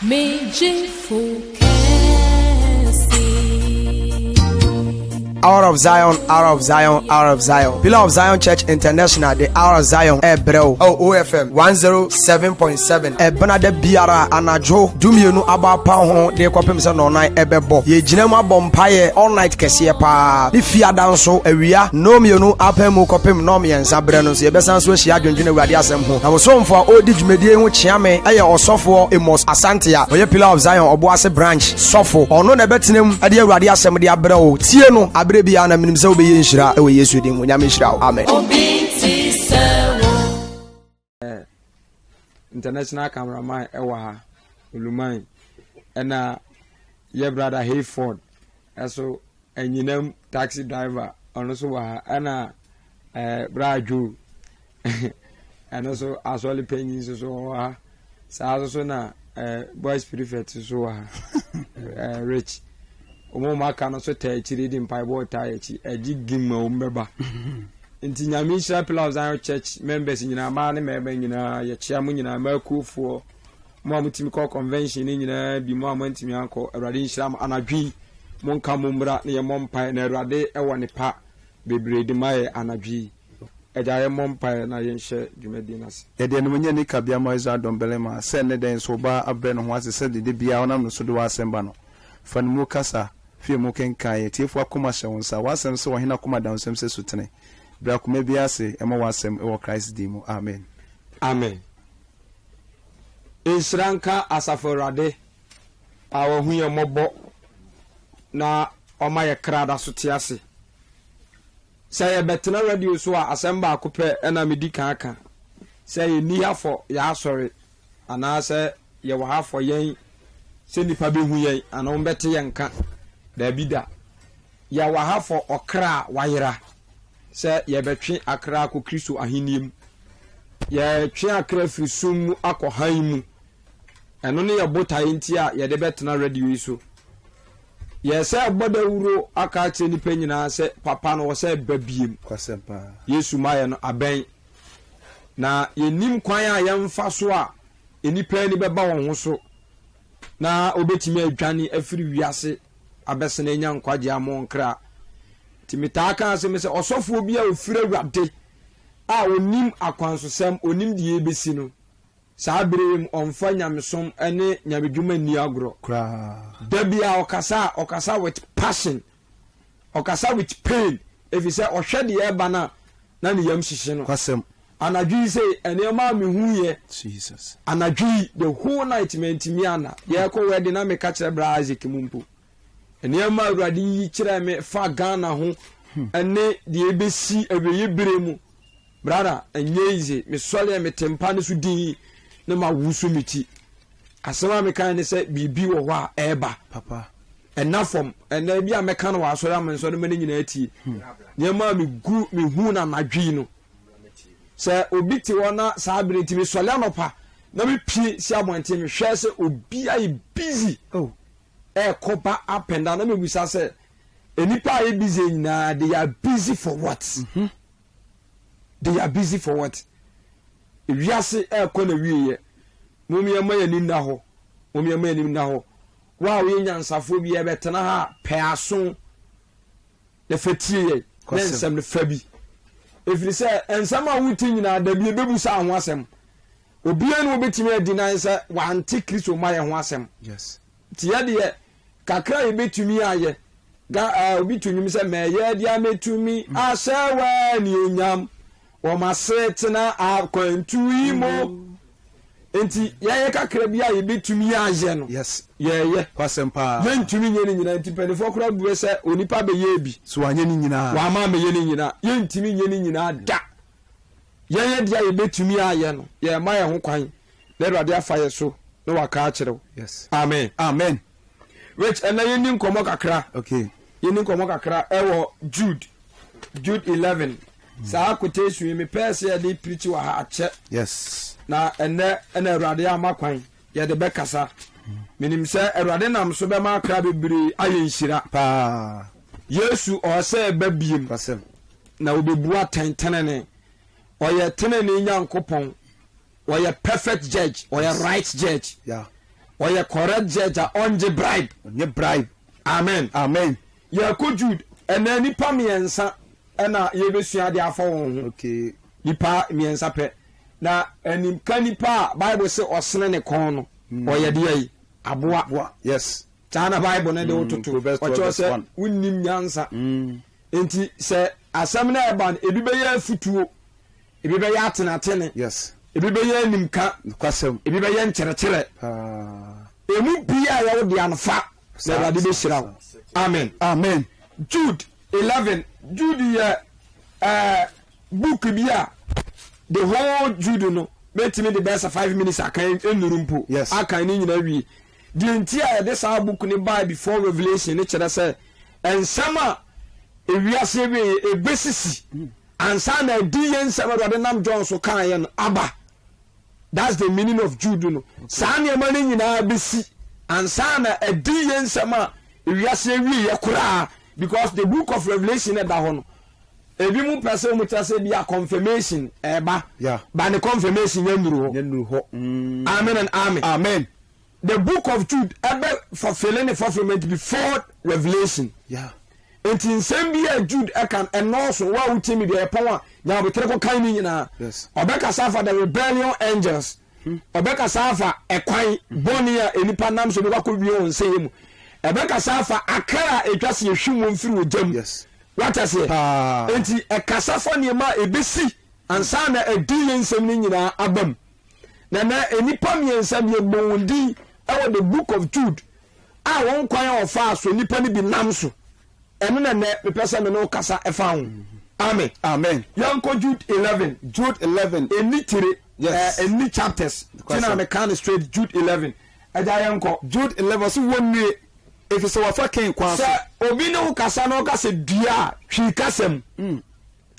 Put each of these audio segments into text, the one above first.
Me gyefo kɛse. Hour of Zion, Hour of Zion, Hour of Zion. Pillar of Zion Church International, the Hour of Zion, ɛbrɛ wo. Oh, OFM 107.7. Ɛbena da biara anadwo 12 aba apa ho de kɔpem sɛ nɔnan ɛbɛbɔ. Yɛgyina mu abɔ mpaeɛ all night kɛseɛ paa. Ne fiada nso awia 2 apɛ mu kɔpem 3 berɛ no nso yɛbɛsan so ahyia adwendwene Awurade asɛm ho. Na wosomfo a ɔredi dwumadie ho kyea me ɛyɛ ɔsɔfoɔ Amos Asante a ɔyɛ Pillar of Zion Ɔboase branch sɔfo. Ɔno na ɛbɛtena mu ɛde Awurade asɛm de abrɛ wo. Tie no aberɛ biara na menim sɛ wobɛyɛ nhyira ɛwɔ Yesu din mu. Nyame nhyira wo. Amen. Obi nti sɛ wo. International cameraman ɛwɔ ha, Oluman, ɛna yɛ brother Hayford ɛso anyinam taxi driver, ɔno nso wɔ ha, ɛna bra Joe ɛno nso asɔre panyin nso so wɔ ha. Saa nso so na boys prefect nso wɔ ha, Rich. Wɔn a wɔaka no nso taa akyire de mpaebɔ taa akyi, ɛgye gim ma wɔn bɛba. Nti Nyame nhyira Pillar of Zion Church members nyinaa, mmaa ne mmarima nyinaa, yɛkyea mo nyinaa, mmakuofoɔ, mo a motumi kɔ convention ne nyinaa bi, mo a moantumi ankɔ, Awurade nhyira mo. Anadwo yi, monka mo mmra na yɛmmɔ mpaeɛ, na Awurade wɔ ne pa bebree de ma yɛ anadwo yi. Agya, yɛmmɔ mpaeɛ na yɛnhyɛ dwumadie no ase. Yɛde animuonyam ne kabea ma Israel dɔmbarima, sɛ nnɛ da yi nso wo Ba abrɛ ne ho ase sɛ dede biara wonam ne so de w'asɛm ba no. Fa ne mu kasa, fi emu kenkan, atiefo akoma hyɛ wo nsa, w'asɛm sɛ ɔhene akoma da wo nsam sɛ sutene. Brɛ akoma biara ase mmɔ w'asɛm wɔ Christ din mu, amen. Amen. Nhyira nka Asafo Awurade a wahu yɛn mmɔbɔ na ɔma yɛ kra da so te ase. Sɛ yɛbɛtena radio so a, asɛm baako pɛ na medi kan aka, sɛ yɛnni ha fɔ yɛn asɔre anaasɛ yɛwɔ ha fɔ yɛn sɛ nnipa bɛhu yɛn anaa wɔbɛte yɛn nka. Daabi da. Yɛwɔ ha fɔ ɔkra a wayera, sɛ yɛbɛtwe akra akɔ Kristo ahennie mu. Yɛtwe akra firi sum mu akɔ hann mu. Ɛno ne yɛ botaeɛ nti a yɛde bɛtena radio yi so. Yɛ sɛ bɔ dawuro aka akyerɛ nnipa nyinaa sɛ papa no wɔ sɛ ba biem. Yesu ma yɛ no abɛn. Na yɛnim kwan a yɛmfa so a nnipa ani bɛba wɔn ho so na wɔbɛtumi adwane afiri wiase abɛsene anya nkwagye ama wɔn kra. Nti metaa ka asɛm sɛ ɔsɔfoɔ bi a ɔfiri Awurade a ɔnim akwansosɛm, ɔnim deɛ ɛbɛsi no, saa bere yi mu ɔmfa nyamesom ne nyamedwuma nni agorɔ. Koraa. Da bi a ɔkasa a, ɔkasa with passion, ɔkasa with pain, ɛfiri sɛ ɔhwɛ deɛ ɛba no a, na ne yam hyehye no. Kwasɛm. Anadwo yi sei, nneɛma a mehuiɛ. Jesus. Anadwo yi, the whole night mantumi anna. Yɛrekɔ wedding na meka kyerɛ bra Isaac mu mpo. Nneɛma a Awurade yi kyerɛɛ me fa Ghana ho ne deɛ ɛbɛsi awieeɛ berɛ mu. Brother, ɛnyɛ easy. Mesɔre a mete mpa no so din na mawoso me ti. Asɛm a mekae ne sɛ biribi wɔ hɔ a ɛreba. Papa. Ɛna fam. Ɛnna bi a mɛka no wɔ asɔre ama nsɔre ma no nyinaa tie. Nneɛma a megu mehu no anadwo yi no. Sɛ obi te hɔ na saa bere nti mesɔre anɔpa na mepie si abɔnten mehwɛ sɛ obi ayɛ busy. Oh. Ɛrekɔ ba up and down na mebisa sɛ nnipa a yɛ busy nyinaa they are busy for what? They are busy for what? Wiase ɛrekɔ na wieɛ. Mom yɛmma yɛn ani nna hɔ. Mom yɛmma yɛn ani nna hɔ. Wo a woyɛ nyansafoɔ bi yɛbɛtena ha a, pɛ aso na fa tie yɛn na nsɛm no fa bi. Ɛfiri sɛ nsɛm a wote nyinaa da bi ɛbɛbu saa ho asɛm. Obiara ne wɔbɛtumi adi nan sɛ wante Kristo ma yɛ ho asɛm. Yes. Nti yɛ deɛ kakra a yɛbɛtumi ayɛ ga uh, obi to nnwom sɛ mɛyɛ deɛ mɛtumi ahyɛ w'anionyam wɔ m'asetena akwantu yi mu. Nti yɛyɛ kakra bi a yɛbɛtumi ayɛ no. Yes. Yɛyɛ. Kwasɛm paa. Yɛntumi nyɛ ne nyinaa nti mpanimfoɔ koraa bue sɛ onipa bɛyɛ bi. So wanyɛ ne nyinaa. Wama amɛyɛ ne nyinaa. Yɛntumi nyɛ ne nyinaa da. Yɛyɛ deɛ a yɛbɛtumi ayɛ no, yɛma yɛn ho kwan na Awurade afa yɛ so na waka akyerɛ wo. Yes. Amen. Amen. Rich, ɛnɛ yɛnni nkɔmmɔ kakra. Okay. Yɛnni nkɔmmɔ kakra ɛwɔ Jude, Jude 11. Saa quotation yi mepɛɛ sɛ yɛde preach wɔ ha akyɛ. Yes. Na ɛnɛ ɛna Awurade ama kwan yɛde bɛkasa. Menim sɛ Awurade nam so bɛma akra bebree ayɛ nhyira. Paa. Yesu ɔwɔ sɛ ɛba biem. Kwasɛm. Na obebu atɛn tenenee. Ɔyɛ tenenee Nyankopɔn. Ɔyɛ perfect judge. Ɔyɛ right judge. Yeah. Ɔyɛ correct judge a ɔngye bribe. Ɔnyɛ bribe. Amen. Amen. Yɛkɔ Jude, ɛnɛ nipa mmiɛnsa ɛna yɛbɛsua adeɛ afa wɔn ho. Okay. Nipa mmiɛnsa pɛ. Na animka nipa a Bible sɛ ɔsene ne kɔn no, mm. ɔyɛ deɛ yi, aboa. Aboa, yes. Saa na Bible no de wo mm, toto. Ɔkyerɛ sɛ wonnim nyansa. Mm. Nti sɛ asɛm no ɛba no, ebi bɛyɛ afutuo, ebi bɛyɛ atenatene, yes. ebi bɛyɛ animka, Nokwasɛm. ebi bɛyɛ nkyerɛkyerɛ. Paa. Emu bia a yɛwo dea no fa na Awurade bɛhyira wo. Amen. Amen. Jude 11 Jude yɛ eh, book bi a the whole Jude no mɛtumi de bɛyɛ sɛ 5 minutes akan nnuru mpo Yes. akan ne nyinaa wie. Deɛ nti a yɛde saa book no bae before Revelation ne kyerɛ sɛ nsɛm a ewiase awieɛ ɛbɛsisi ansa na adi yɛ nsɛm Awurade nam John so kaeɛ no aba. That's the meaning of Jude no. Saa nneɛma no nyinaa bɛsi ansa na adi yɛ nsɛm a ewiase awieɛ koraa because the book of Revelation ɛda hɔ no ebi mu pɛ sɛ wɔn kyerɛ sɛ bi a confirmation ɛɛba Yeah. ba ne confirmation yɛ nnuru hɔ. Nyɛ nnuru hɔ. Mm. Amen and amen. Amen. The book of Jude ɛbɛ fulfilling the fulfillment before Revelation. Yeah. Nti nsɛm bi a Jude ɛka ɛnɔɔso wo a wotie mi deɛ ɛpɔn a nyabotere kɔ kan ne nyinaa. Yes. Ɔbɛkasa afa the rebellion angels. Ɔbɛkasa afa ɛkwan bɔne a nnipa nam so bɛkɔ akɔwie wɔn nsɛeɛ mu. Ɛbɛkasa afa akra a ɛtwa sɛ yɛhwim wɔn firi ogya mu. Yes. Wate aseɛ? Paa. Nti ɛkasa fa nneɛma a ɛbɛsi ansa na ɛdi yɛn nsɛm no nyinaa aba mu. Na na nnipa mmiɛnsa bi yɛbɔ wɔn din wɔ the book of Jude a wɔn kwan a wɔfaa so nnipa no bi nam so. Ɛno na nnɛ mepɛ sɛ me ne wo kasa ɛfa ho. Amen. Amen. Yɛnkɔ Jude 11. Jude 11. Ɛnni tire. Yes. Eh, ɛnni chapters. Ti na meka no straight Jude 11. Agya yɛnkɔ. Jude 11 ɔse wɔnnue ɛfiri sɛ wɔafa Kain kwan so. Sɛ obi ne wo kasa na ɔka sɛ dua a, hwii kasa mu. Mm.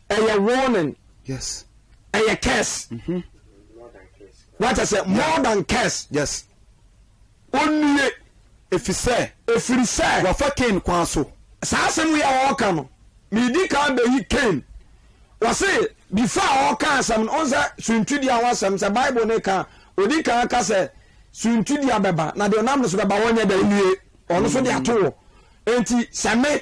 Ɛyɛ warning. Yes. Ɛyɛ curse. Mm -hmm. Wata sɛ more than curse. Yes. Onnue. Efisɛ. Efiri sɛ. Wafa Kain kwan so. Saa asɛm yi a ɔreka no, medi kan bɛyi Kain. Wɔse before a ɔreka asɛm no, ɔn sɛ suntidua ho asɛm sɛ Bible ne ka, odi kan ka sɛ suntidua bɛba na deɛ ɔnam no so bɛba wɔnyɛ dɛ nnue. Ɔno so de ato wɔ. Enti sɛ me,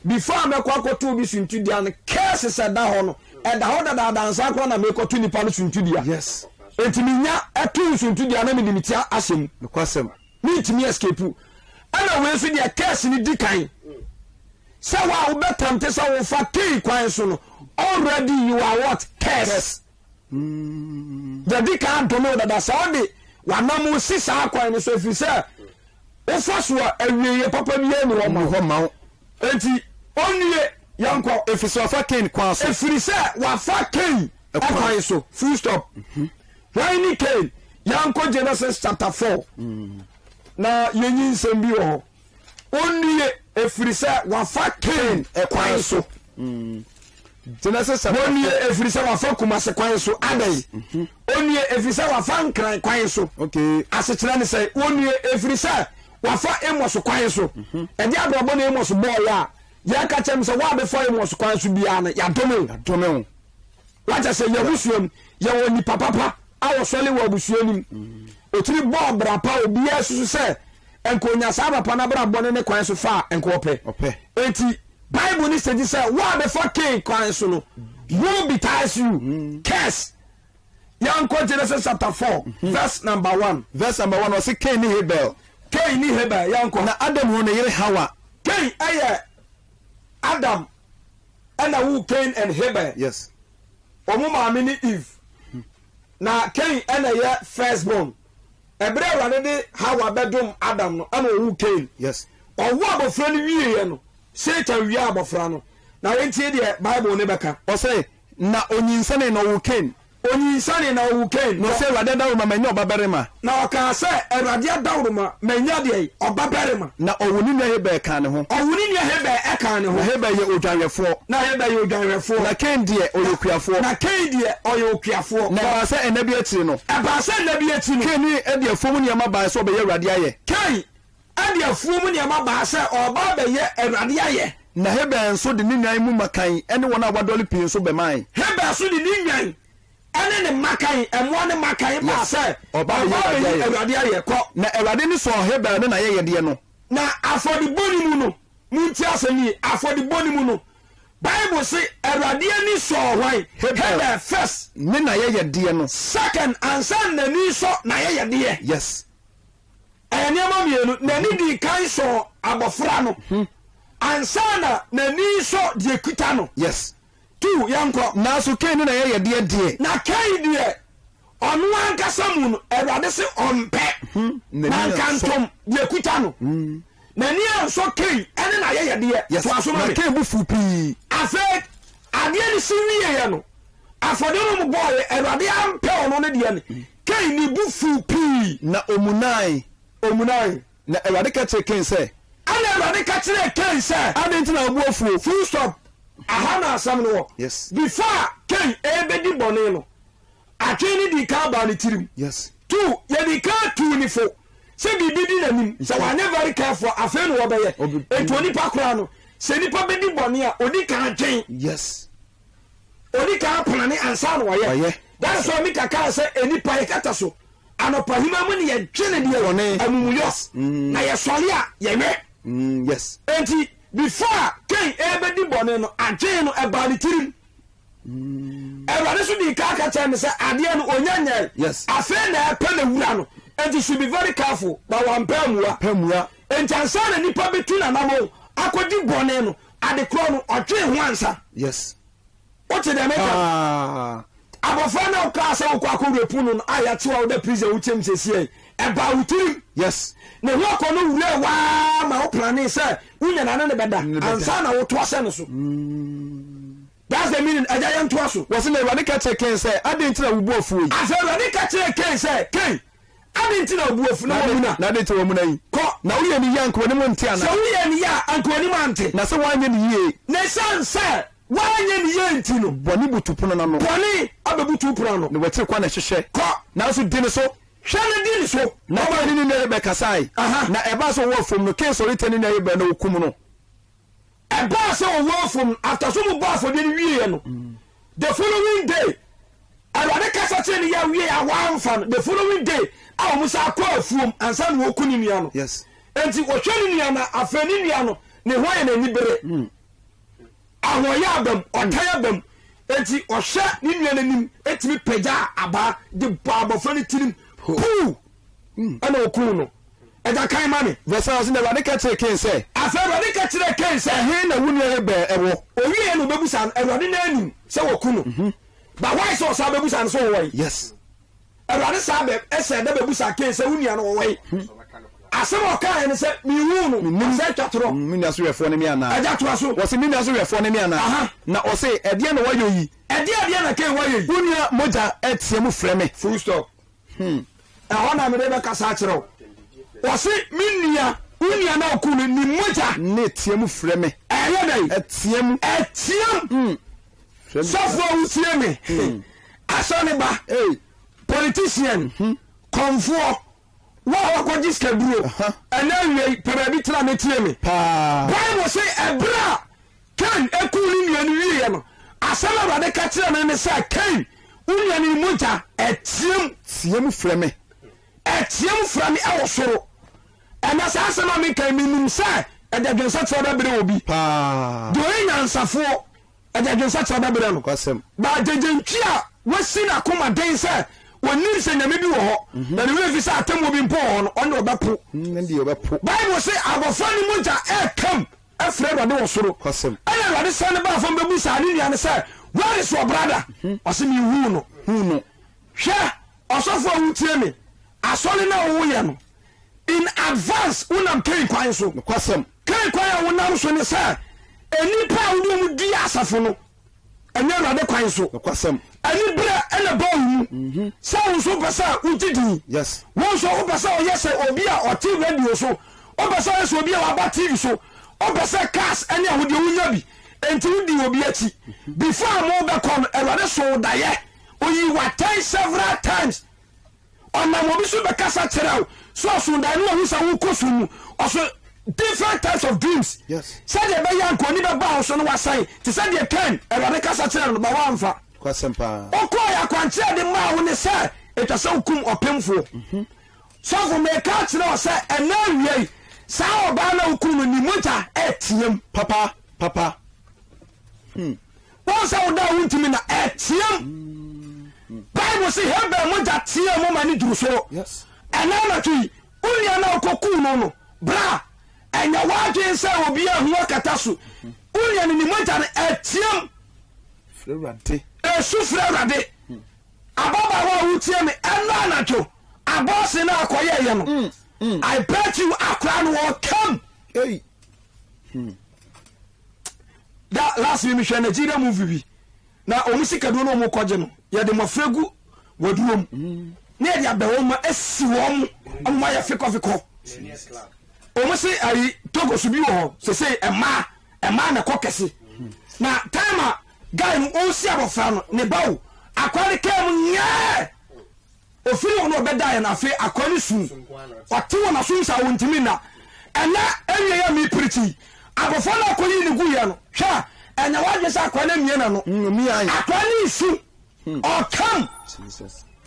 before a mɛkɔ akɔto obi suntidua no, curse sɛ da hɔ no, ɛda hɔ dadaada ansa koraa na mekɔto nipa no suntidua. Yes. Enti menya ɛto suntidua na mede me ti ahyɛ mu. Nokwasɛm. Mentumi escape. Ɛna wei nso deɛ curse no di kan. Sɛ wo a wobɛtɛmte sɛ wofa key kwan so no, already you are what? Curse. Curse. Mm. Yɛdi kan adome wo dada sɛ wode w'anam si saa kwan no so ɛfiri sɛ wofa so a awieeɛ papa biara ni hɔ ma hɔ ma wo. Enti ɔnwie yɛnkɔ. Ɛfiri sɛ wafa Kain kwan so. Ɛfiri sɛ wafa Kain kwan so. Full stop. Mm-hmm. Hwan ne Kain? Yɛnkɔ Genesis chapter 4 mm. na yɛnyi nsɛm bi wɔ hɔ. Ɔnwie ɛfiri sɛ wafa Kain kwan so. Mm. Genesis chapter Wɔnnie ɛfiri sɛ wafa Kumase kwan so adɛn? Mhm. Ɔnnie ɛfiri sɛ wafa Nkran kwan so. Okay. Asekyerɛ ne sɛ wɔnnie ɛfiri sɛ wafa Amos kwan so. Mhm. Ɛde abrabɔ na Amos bɔɔyɛ a yɛka kyerɛ m sɛ woabɛfa Amos kwan so biara no yɛadome wo. Yɛadome wo. Wakyɛ sɛ yɛabusua mu yɛwɔ nipa papa a wɔsɔle wɔ abusua no mu. Mm. Ɔtumi bɔɔ bra pa obiara susu sɛ nka onya saa papa no abrabɔ ne ne kwan so fa a nka ɔpɛ. Ɔpɛ. Enti Bible no sɛ sɛ wo a bɛfa Cain kwan so no, woe betides you, mm. curse. Yɛnkɔ Genesis chapter 4, mm -hmm. verse number 1. Verse number 1, ɔse Cain ne Habel. Cain ne Habel, yɛnkɔ. Na Adam hu ne yere Hawa. Cain ɛyɛ Adam ɛna wo Cain and Habel. Yes. Wɔn maame ne Eve. Na Cain ɛna ɛyɛ first born. Ɛberɛ Awurade de Hawa bɛdom Adam no, ɛna ɔwoo Kain. Yes. Ɔwoo abɔfra no wieeɛ no, Satan wiaa abɔfra no. Na yɛntie deɛ Bible no bɛka. Ɔse, Na ɔnyinsɛnee na ɔwoo Kain. Ɔnyinsɛnee na ɔwoo Kain. Na ɔse, Awurade adaworoma manya ɔbabarima. Na ɔkaa sɛ, Awurade adaworoma manya deɛn? Ɔbabarima. Na ɔwoo ne nua Habel kaa ne ho. Ɔwoo ne nua Habel kaa ne ho. Na Habel yɛ odwanhwɛfoɔ. Na Habel yɛ odwanhwɛfoɔ. Na Kain deɛ, ɔyɛ okuafoɔ. Na Kain deɛ, ɔyɛ okuafoɔ. Na ɛbaa sɛ nna bi akyiri no. Ɛbaa sɛ nna bi akyi no. Kain de afuom nneɛma baeɛ sɛ ɔbɛyɛ Awurade ayɛ. Kain de afuom nneɛma baa sɛ ɔreba abɛyɛ Awurade ayɛ. Na Habel nso de ne nnwan mu mmakan ne wɔn a wɔadɔre pii nso bɛmae. Habel nso de ne nnwan. Ɛne ne mmakan, mmoa ne mmakan baa sɛ Ɔba ɔba bɛyi abɛyi Awurade ayɛ. Awurade ayɛ. Kɔ. Na Awurade ani sɔɔ Habel ne n'ayɛyɛdeɛ no. Na afɔrebɔ no mu no, montie asɛm yi, afɔrebɔ no mu no, Bible se Awurade ani sɔɔ hwan? Habel. Habel first. Ne n'ayɛyɛdeɛ no. Second, ansa na n'ani resɔ n'ayɛyɛdeɛ. Yes. Ɛyɛ nneɛma mmienu. N'ani dii kan sɔɔ abɔfra no ansa na n'ani resɔ deɛ ɛkuta no. Yes. Tu, yɛnkɔ. Nanso Kain ne n'ayɛyɛdeɛ deɛ. Na Kain deɛ, ɔno ankasa mu no, Awurade se ɔmpɛ. Hmm, Na nkantom deɛ ɛkuta no. N'ani ansɔ Kain ne n'ayɛyɛdeɛ. Yes. Toa so ma Na me. Kain bo fuu pii. Afei, adeɛ no si wieeɛ no, afɔdeɛ no wɔbɔeɛ, Awurade ampɛ ɔno ne deɛ no. Kain ne bo fuu pii. Na ɔmunae. Ɔmunae. Na Awurade ka kyerɛɛ Kain sɛ. Ɛnna Awurade ka kyerɛɛ Kain sɛ. Adɛn nti na wo bo afuo? Full stop. Aha na asɛm no wɔ. Yes. Before a Kain ɛrebɛdi bɔne no, adwene no dii kan baa ne tirim. Yes. Two, yɛdii kan tuu ne fo sɛ biribi di n'anim. Sɛ wanyɛ very careful a, afei na wɔbɛyɛ. Enti onipa koraa no, sɛ nipa bɛdi bɔne a, odi kan dwen. Yes. Odi kan plane ansa na wayɛ. Wayɛ. That is why Mika kaa sɛ nnipa yɛkata so anɔpa hima mu ne yɛdwene deɛ Bɔne. amumuyɔ na yɛsɔre a yɛwɛ. Yes. Enti before a Cain ɛrebɛdi bɔne no, adwene no ɛbaa ne tirim. Awurade so dii kan ka kyerɛ no sɛ adeɛ no ɔnya nyɛe. Yes. Afei na ɛpɛ na wura no. Enti should be very careful. But wampɛ ammua. Pɛ mmua. Enti ansa na nipa bɛtu n'anamɔn akɔdi bɔne no, ade korɔ no ɔdwen ho ansa. Yes. Wote deɛ meka? Paa. Abɔfra no a wokaa sɛ wokɔ akɔ rape no no a yɛakye wo a woda prison wokyɛm seesei yi, ɛbaa wo tirim. Yes. Ne ho akɔ no wuraa waa ma wo planee sɛ wonya no a ne ne bɛda Ne bɛda. ansa na woto ahyɛ no so. That's the meaning. Agya yɛntoa so. Wɔse na Awurade ka kyerɛɛ Kain sɛ, Adɛn nti na wo bo afuo yi? Afei Awurade ka kyerɛɛ Kain sɛ, Kain, adɛn nti na wo bo afu na woamuna? Na adɛn nti na woamuna yi? Kɔ. Na woyɛɛ no yie a, anka w'anim rente anaa? Sɛ woyɛɛ no yie a, anka w'anim ante. Na sɛ woanyɛ no yie. Na ɛsiane sɛ woanyɛ no yie nti no. Bɔne butu pono no ano. Bɔne abɛbutu pono ano. Na w'akyiri kwan na ɛhwehwɛ. Kɔ. Nanso di ne so. Hwɛ na di ne so. Na Kain ne ne nua Habel kasae. Na ɛbaa sɛ wɔwɔ afuom no, Kain sɔre tiaa ne nua Habel na ɔkum no. Ɛbaa sɛ ɔwɔ afuom no, after so wɔbɔɔ afɔdeɛ no wieɛ no, the following day, Awurade kasa kyerɛ ne yɛ wieɛ a wɔamfa no, the following day a wɔn san kɔ afuom ansa na wɔku ne nua no. Yes. Enti wɔhwɛ ne nua no, afei ne nua no, ne ho ayɛ n'ani bere. Ahoɔyɛ aba mu, ɔtan aba mu. Enti ɔhwɛ ne nua no anim, etumi pagya abaa de bɔ abɔfra no tirim, puu! Ɛna ɔkuu no. Agya kan ma me. Verse 7 ɔse, Na Awurade ka kyerɛɛ Kain sɛ. Afei Awurade ka kyerɛɛ Kain sɛ. Ɛhe na wo nua Habel wɔ? Ɔwieɛ na ɔbɛbusa no, Awurade no ara nim sɛ wɔku no. But why sɛ ɔsan bɛbusa no sɛ ɔwɔ he? Yes. Awurade san bɛ ɛsɛ dɛ bɛbusa Kain sɛ wo nua no ɔwɔ he? Asɛm a ɔkaeɛ ne sɛ, Menhuu no, ɔsɛ twa torɔ. Me nua so wɛfoɔ ne me anaa? Agya toa so. Ɔse, Me nua so wɛfoɔ ne me anaa? Aha. Na ɔse, Ɛdeɛn na woayɔ yi? Ɛdeɛn adeɛ na Kain woayɔ yi? Wo nua mogya teɛ mu frɛ me. Full stop. Ɛhɔ na mede bɛkasa akyerɛ wo. Ɔse, Me nua, wo nua no a ɔkuu no, ne mogya. Ne teɛ mu frɛ me. Ɛyɛ dɛn? Ɛteɛ mu. Ɛteɛ mu. Sɔfo a wotie me, asɔre ba, politician, kɔmfoɔ, wo a wakɔgye sikaduro, ɛnɛ awia yi, pɛ baabi tena na tie me. Bible se ɛberɛ a Kain kuu ne nua no wieeɛ no, asɛm a Awurade ka kyerɛɛ no ne sɛ, Kain, wo nua no mogya ɛteam. Team frɛ me. Ɛteam frɛ me ɛwɔ soro. Ɛnɛ saa asɛm a meka yi, menim sɛ ɛde adwensakyera bɛbrɛ obi. Paa. Deɛ ɔyɛ nyansafoɔ, ɛde adwensakyera bɛbrɛ no. Kwasɛm. Ba agyegyentwi a wasi n'akoma den sɛ ɔnim sɛ nyame bi wɔ hɔ, na ne werɛ fi sɛ atemmuo bi mpo wɔ hɔ no, ɔno deɛ ɔbɛpo. Ɛno deɛ ɔbɛpo. Bible se abɔfra no mogya ɛrekam frɛ Awurade wɔ soro. Kwasɛm. Ɛna Awurade sane baa fam bɛbusaa ne nua no sɛ, Where is your brother? Ɔse, Menhuu no. Huu no. Hwɛ, ɔsɔfo a wotie me, asɔre no a woyɛ no, in advance wonam Kain kwan so. Nokwasɛm. Kain kwan a wonam so ne sɛ, nnipa a wode wɔn di asafo no, ɛnyɛ Awurade kwan so. Nokwasɛm. Aniberɛ na ɛbaa wo mu sɛ wo nso wopɛ sɛ wogye din. Yes. Wo nso wopɛ sɛ ɔyɛ sɛ obi a ɔte radio so. Wopɛ sɛ ɔyɛ sɛ obi a waba TV so. Wopɛ sɛ cars ne ahodeɛ wonya bi. Enti wodi obi akyi. Before a mobɛkɔ no, Awurade soo wo daeɛ. Oyii wo atɛn several times. Ɔnam obi so bɛkasa kyerɛ wo sɛ ɔso daeɛ no wahu sɛ wokɔ sum mu. Ɔso different types of dreams. Yes. Sɛdeɛ ɛbɛyɛ a nka oni bɛba wo so no wasan te sɛ deɛ Cain Awurade kasa kyerɛ no no ba woamfa. Kwasɛm paa. Wokɔɔ yɛ akwankyerɛ de maa wo ne sɛ ɛtwa sɛ wokum ɔpemfoɔ. Sɔfo meka akyerɛ wo sɛ ɛnɛ awia yi saa ɔbaa no a wokum no ne mogya ɛteam. Papa papa. Wɔn sɛ woda a wontumi na ɛteam. Bible se Hebel mogya team mu ma ne duru soro. Yes. Ɛnɛ anadwo yi wo nua no a wokɔkuu no no bra ɛnyɛ w'adwene sɛ obi ahu akata so. Wo nua no ne mogya no ɛteam. Frɛ Awurade. Ɛsu frɛ Awurade. Ababaawa a wotie me ɛnɛ anadwo abɔɔse no akɔyɛɛyɛ no. I bet you akora no ɔkam. Hey. Da last mi mehwɛ Nigeria movie bi na wɔn sikaduro na wɔn kɔgye no yɛde mmɔfra gu waduro mu na yɛde abɛ wɔn ma esi wɔn mu wɔn ayɛ fikɔfikɔ wɔn se ayi Togo so bi wɔ hɔ sese mmaa mmaa na ɛkɔ kɛse na time a guy no ɔresi abɔfra no ne ba o akora no kaa mu nyɛɛ. Ofiri hɔ no ɔbɛdaeɛ na afei akoa no suu. Ɔte wɔ n'asom saa ɔntumi nna. Ɛnɛ awiei a merepreach yi, abɔfra no a ɔkɔyii no guiɛ no, hwɛ, ɛnyɛ w'adwene sɛ akoa no amia n'ano. Akoa no resu. Ɔkam.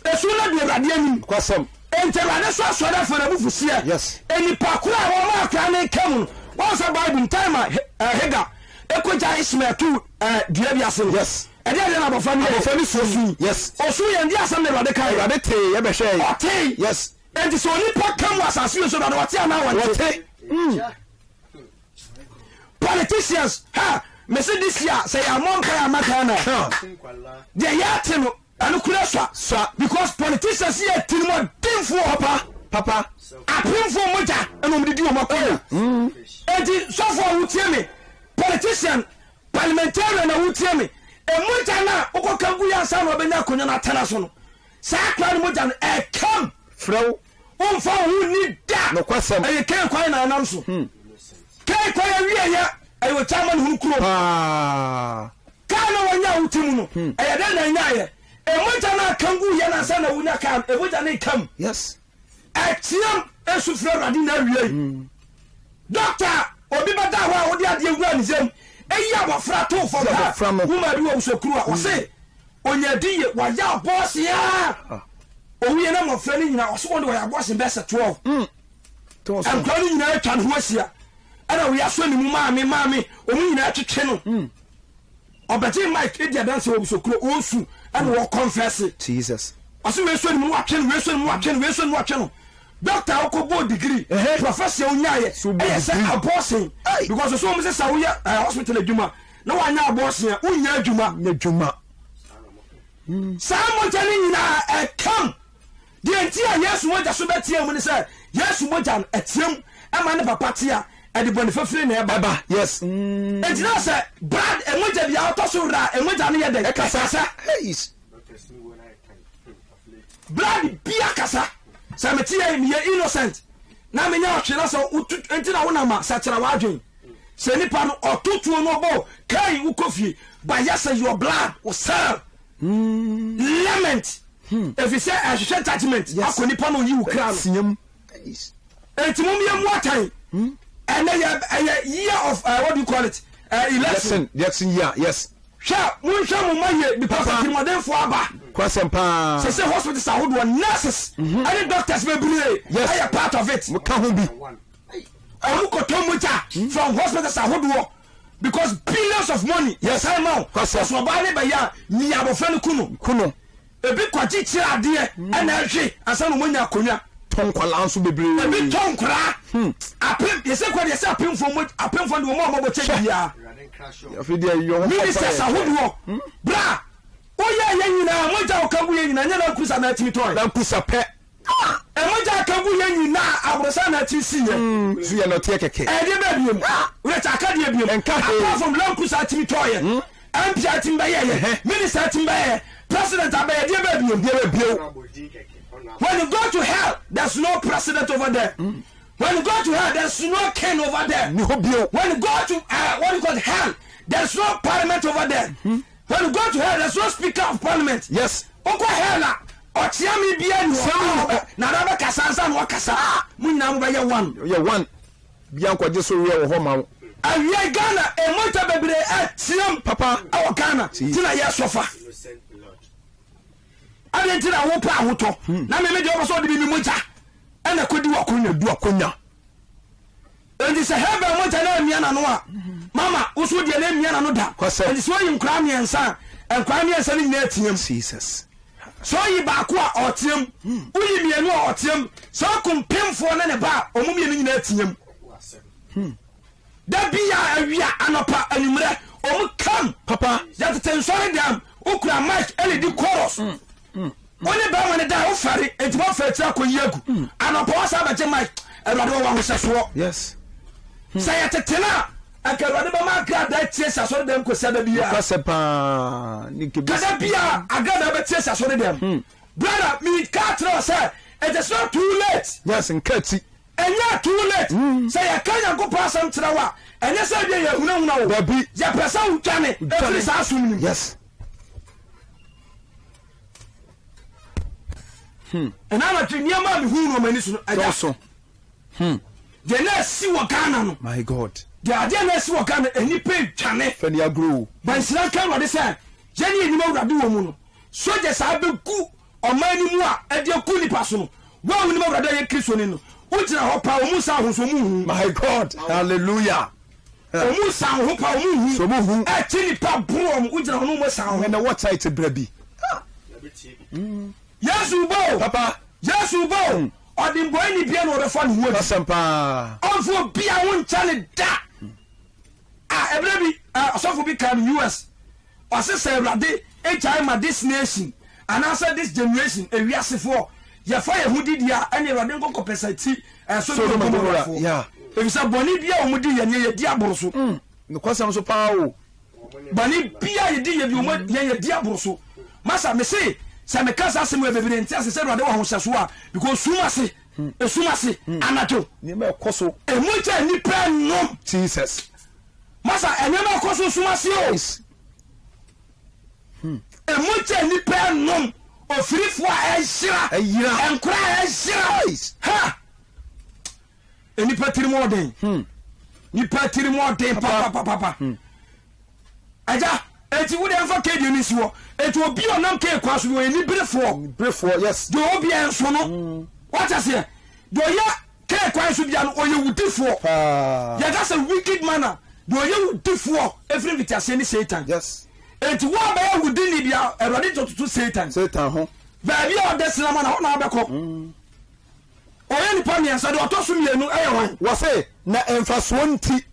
Esu no adu Awurade anim. Enti Awurade so asɔre afa n'abufuhyeɛ. Nnipa koro a wɔma akoa no reka mu no, wɔn sɛ Bible mu time a Hagar ɛkɔgya Ishmael too dua bi ase no. Ɛdeɛn deɛ na abɔfra no yɛeɛ? Abɔfra no sui. Yes. Ɔsuu yɛn. Deɛ asɛm na Awurade kaeɛ? Awurade tee, yɛbɛhwɛɛe. Ɔtee. Yes. Enti sɛ onipa ka mu asase wei so Awurade ɔte anaa ɔnte? Ɔte. Mm. Politicians, ha, mese this year sɛ yɛammɔ mpaeɛ amma Ghana a, deɛ yɛate no ɛno kura sua. Sua. Because politicians yɛ tirimɔdenfoɔ. Papa, papa. Apemfoɔ mogya ɛna wɔn de di wɔn akɔnya. Enti sɔfo a wotie me, politician Parliamentarian na wotie me, mogya no a wokɔka gu yɛ ansa na wabɛnya akonnwa no atena so no, saa akora no mogya no ɛkam. Frɛ wo. Womfa wo ho nni da. Nokwasɛm. Ɛyɛ Kain kwan na anam so. Kain kwan awieɛ ɛyɛ okya amanehunu kurom. Paa. Kaa na wanya a wote mu no, ɛyɛ dɛn na ɛnyaeɛ? Mogya no a ka gu yɛ no ansa na wonya kaa no, mogya no rekam. Yes. Ɛteam esu frɛ Awurade na awiei. Dɔkta a obi bɛda hɔ a wode adeɛ wura ne yam eyi abɔfra too fam ha woma bi wɔ wusokuru a ɔse onya di ye wayɛ abɔɔse a owuiɛ na mmɔfra no nyinaa ɔse wɔn de wɔyɛ abɔɔse bɛyɛ sɛ 12 nkora no nyinaa atwa ne ho ahyia ɛna wɔyɛ asɔ ne mu maame maame wɔn nyinaa twetwe no Ɔbɛgye mic edi adanse wɔ busokuro ɔresu ɛna wɔ confess. Jesus. Ɔsi wei so ne mu watwe no wei so ne mu watwe no wei so ne mu watwe no. Doctor a wokɔ bɔɔ degree professor a wonyaayɛ ɛyɛ sɛ abortion because ɔsɛ wɔn sɛ sɛ woyɛ eh, hospital adwuma na wanyɛ abortion a wonya adwuma. Nya adwuma. Saa mogya no nyinaa ɛkam. Deɛ nti a Yesu mogya so bɛteɛ mu ne sɛ Yesu mogya no ɛteɛ mu ɛma ne papa te a ɛde bɔne fafiri na ɛba. Ɛba, yes. Enti na sɛ blood mogya bi a ɔtɔ so werɛ a mogya no yɛ dɛn? Ɛkasa. Heis. Blood bia kasa. Sɛ mete yɛ meyɛ innocent na menya ɔhwe na sɛ wotu enti na wonam a sɛ kyerɛ w'adwen. Sɛ nipa no ɔto tuo no ɔbɔ kai wokɔ fie ba yɛ sɛ your blood wo cell lament ɛfiri sɛ ɛhwehwɛ judgment akɔ nipa na ɔyi wo kra no. Enti mom yɛ mu atan. Ɛnɛ yɛ ɛyɛ year of uh, what do you call it? Election. Election year, yes. Hwɛ monhwɛ mo ma yie because atirimɔdenfoɔ aba. Kwasɛm paa. Sɛ sɛ hospitals ahodoɔ nurses ɛne doctors bebree ɛyɛ part of it. Mo ka ho bi. Ɔmo kɔtɔ mogya from hospitals ahodoɔ because billions of money. Yes. Yɛsan ma wo. Kwasɛm. Ɔsɛ ɔbaa ne bɛyɛ a mia abɔfra no ku no. Ku no. Ebi kɔgye kyerɛ adeɛ ɛna ɛhwe ansa na wɔn anya akonnwa. Tɔ nkwadaa nso bebree. Ebi tɔ nkwadaa. Apem yɛsɛ kɔ deɛ sɛ apemfoɔ mo apemfoɔ de wɔn a wɔbɔ kyɛ biara. Afei deɛ yɔ ho Ministers ahodoɔ bra woyɛ yɛ nyinaa mogya ɔka gu yɛ nyinaa nyɛ lankusa na atumi tɔn. Lankusa pɛ. Ɛmogya aka gu yɛ nyinaa aborosan na atumi si yɛ. So yɛ nɔteɛ kɛkɛ. Ɛdeɛ bɛɛ biem. Wura kyɛ aka deɛ biem. Nka hwee. Apart from lankusa atumi tɔn yɛ. MP atumi bɛyɛ yɛ. Minister atumi bɛyɛ yɛ. President abɛyɛ deɛ bɛɛ biem. Deɛ bɛɛ bio. When you go to hell, there's no president over there. When you go to hell, there's no king over there. Ni hɔ bio. When you go to what do you call it, hell, there's no parliament over there. When you go to hell, there's no speaker of parliament. Yes. Okɔ hell a, ɔkyea mi bia ni hɔ. Na na bɛkasa ansa na wakasa. Mo nyinaa mo bɛyɛ one. Yɛ one. Bia nkɔgye so weɛ wɔ hɔ ma wo. Awiei Ghana mmogya bebree ɛteam Papa. ɛwɔ Ghana ti na yɛ sɔfa. Adɛn nti na wopɛ ahotɔ na meme deɛ wopɛ sɛ ɔde me me mogya ɛna kɔdi w'akonya? Du akonya. Enti sɛ Habel mogya no ammia n'ano a, mama wo so deɛ no ammia n'ano da. Kwasɛm. Enti sɛ ɔyi nkoraa mmiɛnsa a, nkoraa mmiɛnsa no nyinaa team. Jesus. Sɛ ɔyi baako a, ɔteam. Woyi mmienu a, ɔteam. Sɛ ɔkum pemfoɔ ne ne ba a, wɔn mmienu nyinaa team. Da bi a awia, anɔpa, anwummerɛ, wɔn kam. Papa. Yɛtete nsɔre dɛm, wokura mic ɛna di chorus. Wo ne bɛrima no da a, wofɛre, enti woafa akyiri akɔyi agu. Anɔpa woasan abɛgye mic, Awurade wɔ w'ahohyɛsoɔ. Yes. Sɛ yɛtete no a, anka Awurade bɛma agradaa atie si asɔre dɛm kɔsi da biara. Nokwasɛm paa. Ne nkebisi. Kada biara agradaa bɛtie si asɔre dɛm. Brother, meka kyerɛ wo sɛ, it is not too late. Yes, nka ti. Ɛnyɛ too late. Sɛ yɛka Nyankopɔn asɛm kyerɛ wo a, ɛnyɛ sɛ ebia yɛhunahuna wo. Dabi. Yɛpɛ sɛ wodwane firi saa som no mu. Yes. Ɛna anadwo nneɛma a mehuu no wɔ m'ani so no, agya. Dɔɔso. Deɛ na asi wɔ Ghana no. My God. Deɛ adeɛ na asi wɔ Ghana, nnipa redwane. Fɛ ni agorɔ o. Ba nhyira nka Awurade sɛ yɛne yɛnim Awurade wɔ mu no, soldiers a abɛgu ɔman no mu a ɛde aku nnipa so no, wo a wonim Awurade a yɛ Kristoni no, wogyina hɔ paa, wɔn nsa ho so wɔn nhu. My God. Hallelujah. Wɔn nsa ho paa, wɔn nhu. So wɔn hu. Ɛkye nipa boro wɔn, wogyina hɔ no wɔn nsa ho. Ɛna wɔ tight brɛ bi. Yesu ba o. Papa. Yesu ba o. Ɔde mbɔe ni bia na ɔbɛfa ne ho adi. Asɛm paa. Ɔmfa obi a wo nkyɛ ne da. A ɛberɛ bi ɔsɔfo bi kaa no US. Ɔse sɛ Awurade gyae ma this nation anaasɛ this generation ewiasefoɔ yɛfa yɛn ho di deɛ a ɛne Awurade nkɔ kɔpɛsɛ ti Sodom and Gomorrahfoɔ. Yeah. Efisɛ bɔne bi a wɔn di yɛ neɛ yɛdi aboro so. Nokwasɛm so paa o. Bɔne bi a yɛdi yɛ bi wɔn yɛn yɛdi aboro so. Masa mese sɛ meka saa asɛm wɔ bebree nte ase sɛ Awurade wɔ ahohyɛsoɔ a because sum ase esum ase anadwo. Nneɛma ɛkɔ so. Emu gya nnipa nom. Jesus. Masa nneɛma ɛkɔ so sum ase o. Yes. Emu gya nnipa nom. Ofirifoɔ a ɛyera. Ɛyera. Nkora a ɛyera. Yes. Ha! Nnipa tirim ɔden. Nnipa tirim ɔden papapapa. Agya, eti wo deɛ nfa kee deɛ no nsi hɔ. Eti obi a ɔnam kee kwan so no ɔyɛ niberefoɔ. Berefoɔ yes. Deɛ ɔwɔ biara nso no. Wate aseɛ? Deɛ ɔyɛ kee kwan so biara no ɔyɛ wudifoɔ. Paa. Yɛka sɛ wicked man a, deɛ ɔyɛ wudifoɔ efiri mfitiaseɛ ne Satan. Yes. Enti wo a bɛyɛ wudini bia Awurade de toto Satan. Satan ho. Baabi a ɔda sinama na hɔ na abɛkɔ. Ɔyɛ nipa mmiɛnsa deɛ ɔtɔ so mmienu ɛyɛ hwan? Wɔse na mfasoɔ nti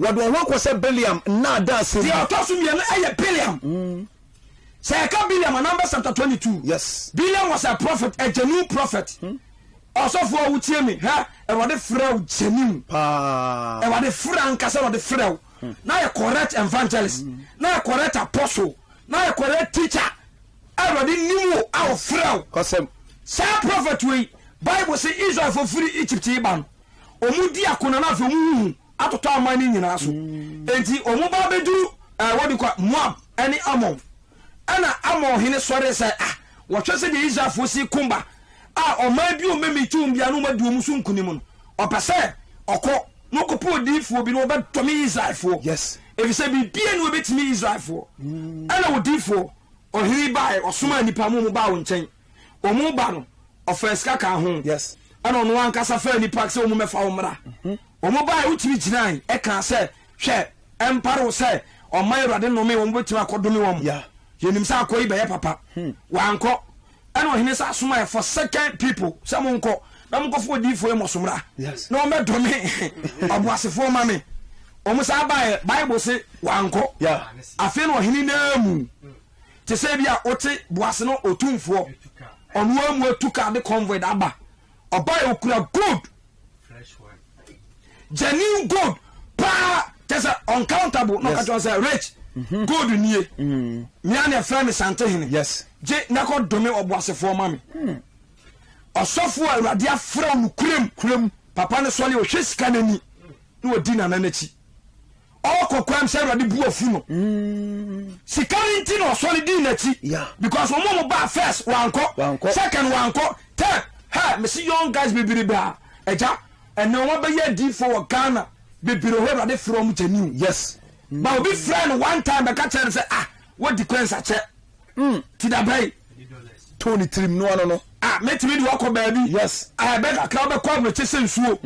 wɔde wɔn ho akɔhyɛ Bileam nnaadaa asɛm mu. Deɛ ɔtɔ so mmienu ɛyɛ Bileam. Sɛ yɛka Bileam a Numbers chapter 22. Yes. Bileam was a prophet, a genuine prophet. Ɔsɔfoɔ a wotie me, hɛ, Awurade frɛ wo genuine. Paa. Awurade frɛ ankasa Awurade frɛ wo. Na yɛ correct evangelist, na yɛ correct apostle, na yɛ correct teacher. Awurade nim wo a ɔfrɛ wo. Kwasɛm. Saa prophet wei, Bible sɛ Israelfoɔ firi Egypt yi ba no, wɔn di akona na afei wɔn huhu atotɔ aman no nyinaa so. Enti wɔn ba bɛduru ɛɛ wɔde kɔ Moab ɛne Ammon. Ɛna Ammon hene sɔre sɛ ah wɔhwɛ sɛ deɛ Israelfoɔ si kumba a ɔman bi a wɔmɛmi ti wɔn bia na wɔn adi wɔn so nkunim no, ɔpɛ sɛ ɔkɔ na ɔkɔpɛ odiyifoɔ bi na ɔbɛdɔme Israelfoɔ. Yes. Efisɛ biribiara ni wɔbɛtumi Israelfoɔ. Ɛna odiyifoɔ ɔhene baeɛ, ɔsomaa nnipa ma wɔn baa wɔn nkyɛn. Wɔn ba no, ɔfaa sika kaa ho. Yes. Ɛna ɔno ankasa faa nnipa sɛ wɔn mmɛfa wɔn mmra. Wɔn baeɛ, wotumi gyinae ɛkaa sɛ, hwɛ, ɛmpare wo sɛ ɔman Awurade nnome wɔn, wobɛtumi akɔdome wɔn. Yeah. Yɛnim sɛ akɔ yi bɛyɛ papa. Wankɔ. Ɛna ɔhene sɛ asomaeɛ for second people sɛ monkɔ na monkɔfa odiyifoɔ Amos mmra Yes. na ɔmmɛdome ɔboasefoɔ ma me. Wɔn saa baeɛ, Bible se wankɔ. Yeah. Afei na ɔhene naa mu te sɛ bi a wote boase no otumfoɔ ɔno ara mu atu kaa de convoy de aba ɔbaeɛ okura gold genuine gold paa kyɛ sɛ uncountable na ɔka kyerɛ sɛ rich mhm. gold nie mm. mea ne ɛfrɛ me sante hene yes gye na kɔ dome ɔboasefoɔ ma me hmm. ɔsɔfoɔ a awurade afrɛ wo no kuram kuram papa no sɔle ɔhwɛ sika no ani na ɔdi nana no akyi ɔkɔ kwan sɛ awurade bu afu no mm. sika no nti na ɔsɔre dii n'akyi because wɔn a wɔn first wankɔ second wankɔ third ha mesi young guys bebrebe a ɛgya ɛnna wɔn abɛyɛ adiifo wɔ Ghana bebree hɔ awurade frɛ wɔn gyɛ new yes ba obi frɛ no one time bɛka kyerɛ no sɛ ah wɔdi kwan sakyɛ mm. ti da bɛyi. To ne tirim no ano no. Ah, mɛtumi de wakɔ baabi. Yes. Ɛbɛ kakra wobɛkɔ aburokye sɛ nsuo.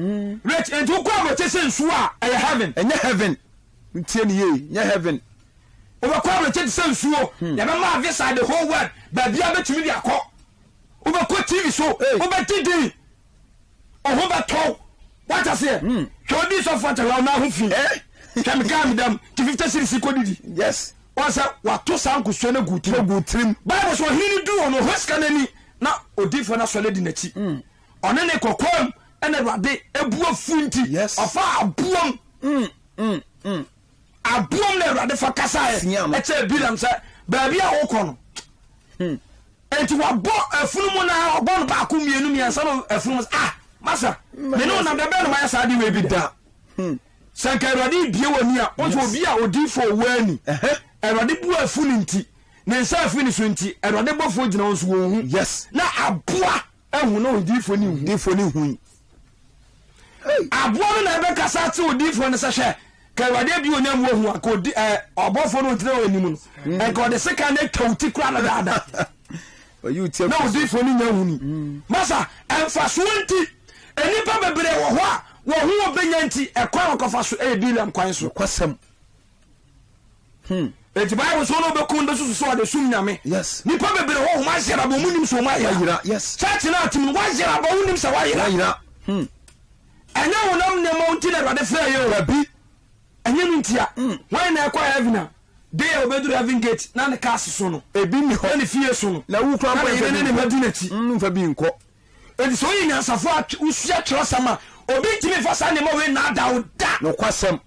Rich, nti wokɔ aburokye sɛ nsuo a, ɛyɛ heaven. Ɛnyɛ heaven. Ntie ne yie, nyɛ heaven. Wobɛkɔ aburokye te sɛ nsuo. Yɛbɛma visa the whole world. Baabi a bɛtumi de akɔ. Wobɛkɔ TV so. Wobɛgye din. Ɔho bɛtɔw. Wate aseɛ? Hwɛ odi sɔfo akyɛ hwɛ ɔnan ho fi. Hwɛ me kaa me dam ti 50 series kɔ didi. Yes. Wɔn sɛ wato saa nkosua no gu tirim. Gu tirim. Bible sɛ ɔhene no duru hɔ no ɔhwɛ sika no ani na odiifoɔ no asɔre di n'akyi. Ɔne ne kɔkɔm ɛna Awurade ebu afu nti. Yes. Ɔfa aboam. Aboam na Awurade fa kasaeɛ. Ɛkyɛ Bilam sɛ baabi a wokɔ no. Enti wabɔ afunumu no ara, ɔbɔ no baako, mmienu, mmiɛnsa no afunumu sɛ, ah, masa, me ne wo nam da bɛn na mayɛ saa ade wei bi da? Sɛ nka Awurade bie w'ani a, wo nso obi a odiifo ɔwɔ ani, Awurade bu afu no nti, ne nsa afi ne so nti, Awurade bɔfoɔ gyina wɔn so wɔn hu. Yes. Na aboa ahu na odiifo ne hu. Odiifo ne hu. Aboa no na ɛbɛkasa akyerɛ odiyifoɔ no sɛ, Hwɛ, ka Awurade abue w'ani ama woahu a, ka odi, ɛɛ, ɔbɔfoɔ no ɔgyina w'anim no, mm. nka ɔde sekan no atwa wo ti koraa no daadaa. Na odiyifoɔ no nya huni. Mm. Masa, mfasoɔ nti, nnipa bebree wɔ hɔ a wɔn ho wɔbɛnya nti, ɛkwan a wɔkɔfa so ɛyɛ Bileam kwan so. Nokwasɛm. Hmm. Eti Bible so no bɛkum no bɛsusu sɛ ɔde som nyame. Yes. Nipa bebree hɔ wɔn ayera bɔ wɔn nim sɛ wɔn ayera. Yes. Church na atim no wɔayera bɔ wɔn nim sɛ wɔayera. Wɔayera. Hmm. Ɛnyɛ honam nneɛma nti na Awurade frɛ yɛ o. Dabi. Ɛnyɛ no ntia. Hmm. Wɔn na ɛkɔ heaven a day a obeduru heaven gate na ne cars so no. Ebi ni hɔ. Na ne fie so no. Na wukura mpo nfa bi nkɔ. Na ne n'akyi. Nfa bi nkɔ. Enti sɛ woyɛ nyansafo a wosua kyerɛwsɛm a, obi ntumi mfa saa nneɛma wei nnaadaa wo da. Nokwasɛm.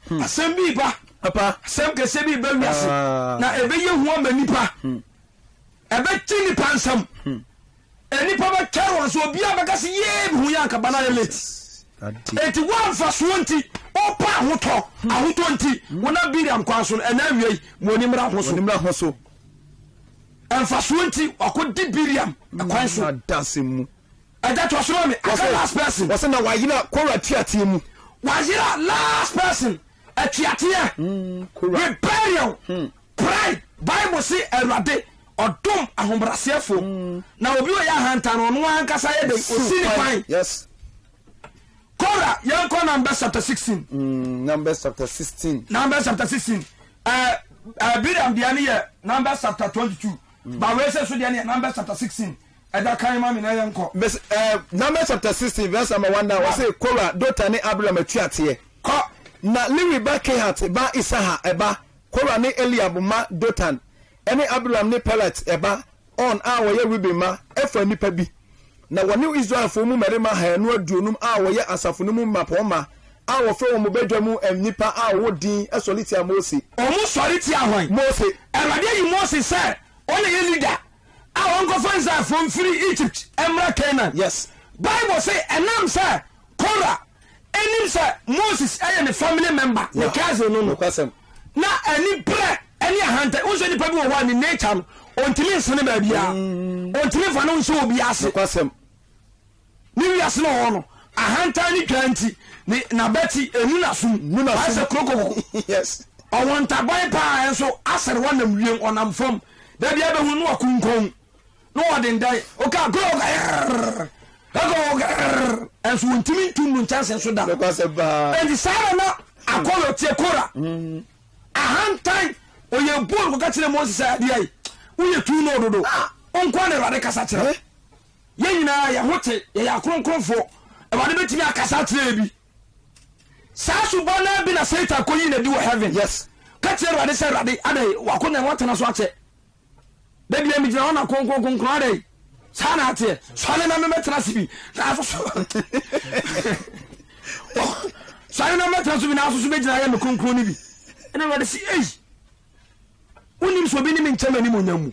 Hmm. Asɛm bi ba. Papa. Asɛm kɛseɛ bi ba wiase. Ah. Na ɛbɛyɛ hu ama nipa. Ɛbɛkye nipa nsam. Nipa bɛtwɛre wɔn so obiara bɛka sɛ yee mehu yɛ anka ba no ayɛ late. Enti woamfasoɔ nti wopa ahotɔ ahotɔ nti wonam Biriam kwan so no ɛna awia yi ma oni mmra ho so. Oni mmra ho so. Mfasoɔ nti wakɔdi Biriam kwan so. Adanse mu. Ɛgya to so ma me. Aka last person. Wɔsɛ na wayera Kora tuateɛ mu. Wayera last person atuateɛ. Rebellion. Pride. Bible se Awurade ɔdom ahobrɛaseɛfoɔ. Na obi ɔyɛ ahantan no ɔno ankasa yɛ dɛn? Osi ne kwan. Yes. Kora yɛnkɔ Numbers chapter 16. Numbers chapter 16. Numbers chapter 16. Biriam deɛ no yɛ Numbers chapter 22. Ba wei sɛ so deɛ no yɛ Numbers chapter 16. Ɛda kan ma me na yɛnkɔ. Verse, Numbers chapter 16 verse number 1 na wɔse Kora, Dotan ne Abiram atuateɛ. Kɔ. Na Lewi ba Kehat ba Isaha ɛba Kora ne Eliab mma Dotan ne Abiram ne Pelet ɛba On a wɔyɛ Ruben mma fa nnipa bi. Na wɔne Israelfoɔ mu mmarima 250 a wɔyɛ asafo no mu mmapɔmma a wɔfrɛ wɔn badwa mu nnipa a wɔwɔ din sɔre tiaa Mose. Wɔn sɔre tiaa hwan? Mose. Awurade ayi Mose sɛ ɔna yɛ leader a ɔnkɔfa Israelfoɔ mfiri Egypt mmra Canaan. Yes. Bible se ɛnam sɛ Korah nim sɛ Moses yɛ ne family member, ne cousin no no, na ani brɛ ne ahantan. Wo sɛ nipa bi wɔ hɔ a ne nature no, ɔntumi nsene baabiara, ɔntumi nfa ne ho nhyɛ obi ase. Ne wiase no wɔ no, ahantan ne twa nti, ne n'abati enu n'asom, ayɛ sɛ kurokoko. Yes. Ɔwɔ ntaban paa nso asɛre wɔnam wiem, ɔnam fam. Da bi abɛhu no wakunkɔn. Na ɔde ndan oka grrrr grrrr ɛnso wɔntumi ntu no nkyɛnse so da. Enti saa na na akɔlɔ tie Kora. Mm. Ahantan ɔyɛ buo no kɔka kyerɛ Mose sɛ adeɛ yi woyɛ tu no dodo. Ah. Nkoa na Awurade kasa kyerɛ. Yɛn nyinaa yɛn ho te yɛyɛ akronkronfoɔ. Awurade bɛtumi akasa akyerɛ yɛ bi. Saa suban no bi na Satan kɔyi n'adi wɔ heaven. Yes. Ka kyerɛ Awurade sɛ Awurade adɛn wakɔnya no watena so akyɛ. Da bia megyina hɔ na kronkron kronkron adɛn saa na ateɛ sɔre na mebɛtena ase bi na asoso sɔre na mebɛtena so bi na asoso bɛgyina yɛ me kronkron no bi ɛna awurade si ei wonim sɛ obi ne me nkyɛm anim onyam mu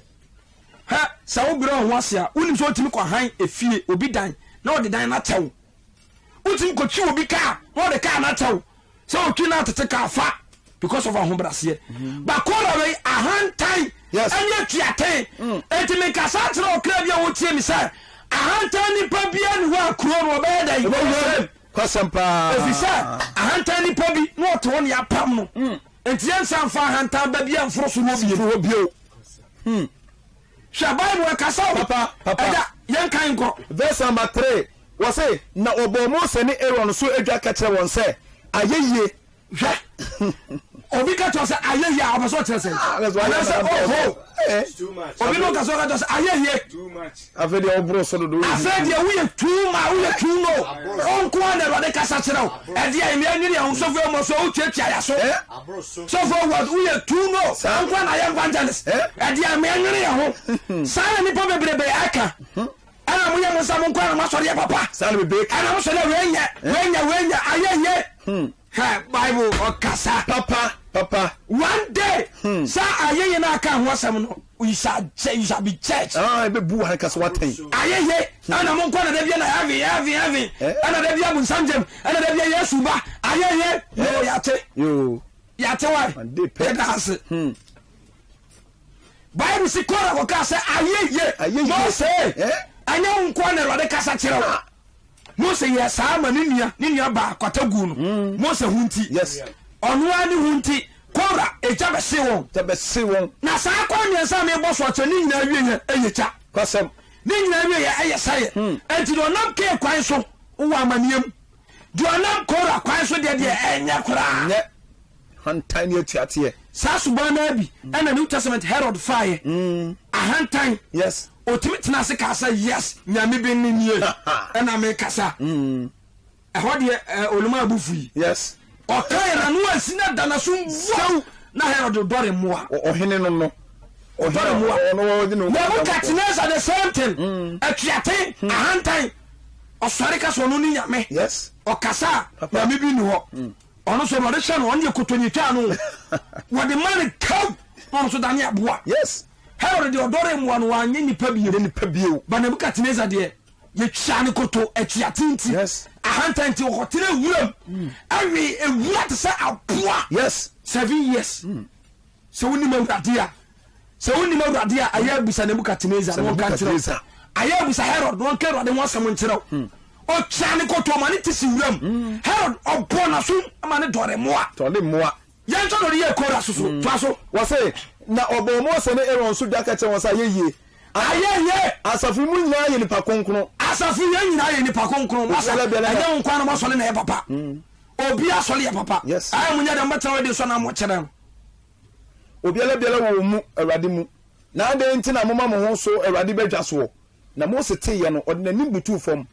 hɛ sɛ wobrɛ wo ho ase a wonim sɛ wotumi kɔhan efie obi dan na ɔde dan no akyɛw wotumi kɔtwi obi kaa na ɔde kaa no akyɛw sɛ otwi na atete kaa fa because of ahobraseɛ mm. but kora wei ahantan ɛne atuaten mm. enti mekasa kyerɛ ɔkra bi a wɔtie me sɛ ahantan nipa bia ne hɔ a kuro no ɔbɛyɛ dɛn kwasɛm paa ɛfiri sɛ ahantan nipa bi na ɔte hɔ ne apam no mm. enti yɛnsa mfa ahantan ba bi amforo so hɔ bio hmm. Hwɛ Bible ɛkasa o. Papa, papa. Ɛda, yɛnkan nkɔ. Verse number 3, wɔse, Na wɔbɔɔ Mose ne Aaron so dwa ka kyerɛɛ wɔn sɛ, Ayɛ yie. Hwɛ, obi ka kyerɛ sɛ ayɛ yie a, ɔpɛ sɛ ɔkyerɛ sɛ. Ah, that's why Anaasɛ oho. Obi no ka sɛ ɔka kyerɛ sɛ ayɛ yie. Afei deɛ ɔboro so dodo. Afei deɛ woyɛ too ma woyɛ too no. Ɔnko a na Awurade kasa kyerɛ wo. Ɛdeɛ ɛmɛ ɛnyini ɛho sɔfo ɛmɔ so wotuatua yɛ so. Sɔfo wɔ woyɛ too no. Ɔnko a na yɛ evangelist. Ɛdeɛ ɛmɛ ɛnyini ɛho. Saa na nipa bebrebe ɛka. Ɛna mo yɛ mo nsa mo nko a na mo asɔre yɛ papa. Ɛna mo sɔ dɛ wei nyɛ wei nyɛ wei nyɛ ayɛ yie. Hɛ Bible ɔkasa. Papa papa. One day. Hmm. Sa ayeye na aka ho asɛm no you shall you shall be judged. Ah ebe bu han kasa watɛn. Ayeye hmm. ɛna mo nkɔ na da bia na heaven heaven heaven eh? ɛna da bia bunsam gyem ɛna da bia Yesu ba ayeye eh? yo yate. Yo. Yate wa. Yɛda ase. Hmm. Bible si kɔra kɔka sɛ ayeye. Mose eh? ɛnyɛ wo nkoa na Awurade kasa kyerɛ wo. Mose yɛɛ saa ma ne nua ne nua baa kwata guu no mm. Mose ho nti. Yes. Ɔno ara ne ho nti Kora egya bɛhye wɔn. Gya bɛhye wɔn. Na saa kwan mmiɛnsa a mebɔ so akyerɛ ne nyinaa wie yɛ ɛyɛ gya. Kwasɛm. Ne nyinaa wie yɛ ɛyɛ sɛyɛ. Hmm. Enti deɛ ɔnam kee kwan so wɔ amaneɛ mu. Deɛ ɔnam Kora kwan so deɛ deɛ ɛnyɛ koraa. Nyɛ. Hantan ne atuateɛ. Saa suban no ara bi ɛna New Testament Herod faeɛ. Hmm. Ahantan. Yes. Ɔtumi tena ase kaa sɛ yes nyame bi nne nie ɛna mekasa mm. ɛhɔ deɛ eh, oluma abu fui yes ɔkae na no ansi na da naso mbuo na Herod dɔre mmoa ɔhene no no ɔdɔre mmoa Nebukadnezar the same thing mm. atuaten mm. ahantan ɔsɔre ka sɛ ɔno ne nyame yes ɔkasa a nyame bi ni hɔ mm. ɔno so ɔde hyɛ no ɔno deɛ kotoni twaa no wɔde ma no kaw na ɔno so dane aboa yes Herod deɛ ɔdɔre mmoa no wanyɛ nipa bio. Nyɛ nipa bio. Ba Nebukadnezar deɛ yɛtwaa no koto atuate nti. Yes. Ahantan nti ɔkɔtena wuram. Mm. Ɛwe ewura te sɛ aboa. Yes. 7 years. Sɛ wonim Awurade a sɛ wonim Awurade a ayɛ abusa Nebukadnezar na wɔnka nkyerɛ wo. Ayɛ abusa Herod na wɔnka Awurade ho asɛm nkyerɛ wo. Hmm. Ɔtwaa ne koto ma ne te si wuram. Hmm. Herod ɔbɔ n'aso ma ne dɔre mmoa. Tɔre mmoa. Yɛnhwɛ deɛ ɔde yɛɛ Kora so so. Toa so. Wɔse, Na ɔbɔɔ Mose ne Aaron so dwa ka kyerɛɛ wɔn sɛ, Ayɛ yie! Ayɛ yie! Asafo yi mu nyinaa yɛ nnipa kronkron. Asafo yɛn nyinaa yɛ nnipa kronkron. Masa, Obiara biara ɛnyɛ wo nkoa na moasɔre na ɛyɛ papa. Obiara asɔre yɛ papa. Yes. Ayɛ monyɛ dɛn mobɛtena radio so anaa mokyerɛ no. Obiara biara wɔ wɔn mu, Awurade mu. Na adɛn nti na moma mo ho so Awurade badwa soɔ? Na Mose teeɛ no, ɔde n'anim butuu fam.